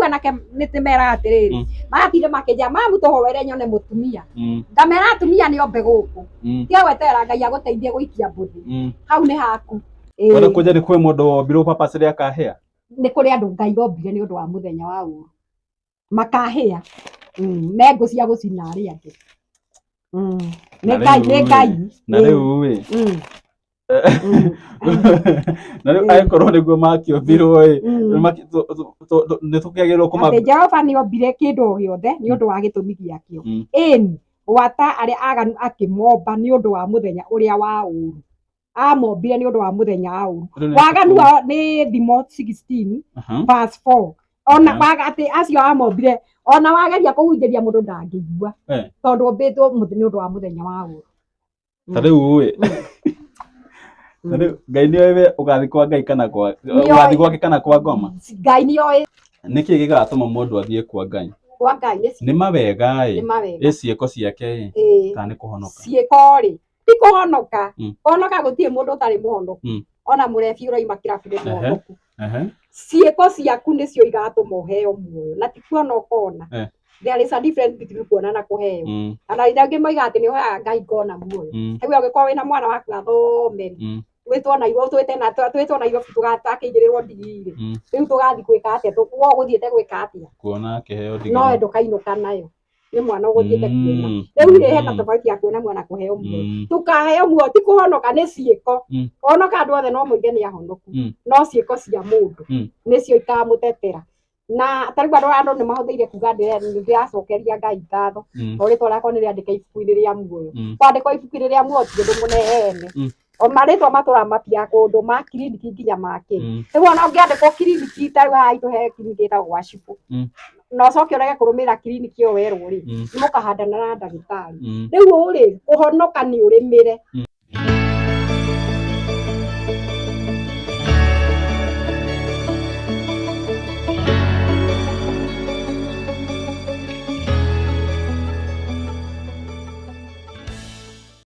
anake nĩtĩmeraga atĩrĩrĩ, magatinda makĩnjĩra, "Mamu, tũhoere nyone mũtumia." Ngamera, "Atumia nĩ ombe gũkũ. Tiga gweterera Ngai agũteithie gũikia mbũthi. Hau nĩ haku." Ĩĩ. Wenda kũnja nĩ kwĩ mũndũ wombirwo purpose rĩa akahĩa? Nĩ kũrĩ andũ Ngai ombire nĩ ũndũ wa mũthenya wa ũru makahĩa, me ngũ cia gũcina arĩa angĩ. Nĩ Na Ngai, nĩ rĩu Ngai. Na rĩu ĩ, na rĩu angĩkorwo nĩguo makĩũmbirwo ĩ, nĩ tũkĩagĩrĩirwo kũma Atĩ Jehova nĩ ombire kĩndũ o gĩothe nĩ ũndũ wa gĩtũmi gĩakĩo. Ĩni, gwata arĩa aganu akĩmomba nĩ ũndũ wa mũthenya ũrĩa wa ũru. Amombire nĩ ũndũ wa mũthenya wa ũru. Rĩu nĩ Waganu wao nĩ Thimo 16 verse 4. Ona waga atĩ acio amombire, ona wageria kũhunjĩria mũndũ ndangĩigua, tondũ ombĩtwo nĩ ũndũ wa mũthenya wa ũru. Ta rĩu ĩ, ta rĩu Ngai nĩ oĩ we ũgathiĩ kwa Ngai kana kwa Nĩoĩ. ũgathiĩ gwake kana kwa ngoma? Ngai nĩ oĩ. Nĩkĩ gĩgatũma mũndũ athiĩ kwa Ngai? Kwa Ngai nĩ Nĩ mawega ĩ, nĩ mawega. Ĩ ciĩko ciake ĩ, kana nĩ kũhonoka? Ciĩko rĩ, ti kũhonoka. Kũhonoka gũtirĩ mũndũ ũtarĩ mũhonoku. Ona mũrebi ũraima kĩrabu nĩ mũhonoku. Ciĩko ciaku nĩcio igatũma ũheo muoyo, na ti kuona ũkona. There is a difference between kuona na kũheo. Ona rĩrĩa angĩ moigaga atĩ nĩ ũhoyaga Ngai ngona muoyo. Rĩu angĩkorwo wĩna mwana waku athome, twĩtwo Nairobi, twĩte na twĩtwo Nairobi, tũgakĩigĩrĩrwo ndigiri rĩ, rĩu tũgathiĩ gwĩka atĩa? We ũgũthiĩte gwĩka atĩa? Kuona kĩheo No ndigiri. ndũkainũka nayo, nĩ mwana ũgũthiĩte kuona. Rĩu rĩ, hena tofauti ya kuona mwana kũheo muoyo. Tũkaheo muoyo ti kũhonoka, nĩ ciĩko. Kũhonoka andũ othe no moige nĩ ahonoku, no ciĩko cia mũndũ nĩcio ikamũtetera. Na ta rĩu andũ nĩ mahũthĩire kuga ndĩracokeria Ngai ngatho o rĩtwa rĩakwa nĩ rĩandĩke ibuku-inĩ rĩa muoyo. Kwandĩkwo ibuku-inĩ rĩa muoyo ti ũndũ mũnene. O marĩtwa matũraga mapia kũndũ ma kiriniki nginya ma kĩ. Rĩu ona ũngĩandĩkwo kiriniki, ta rĩu haha itũ he kiriniki ĩtagwo gwa cibũ, na ũcoke ũrege kũrũmĩrĩra kiriniki ĩyo werwo rĩ, nĩ mũkahandana na ndagĩtarĩ. Rĩu rĩ, kũhonoka nĩ ũrĩmĩre.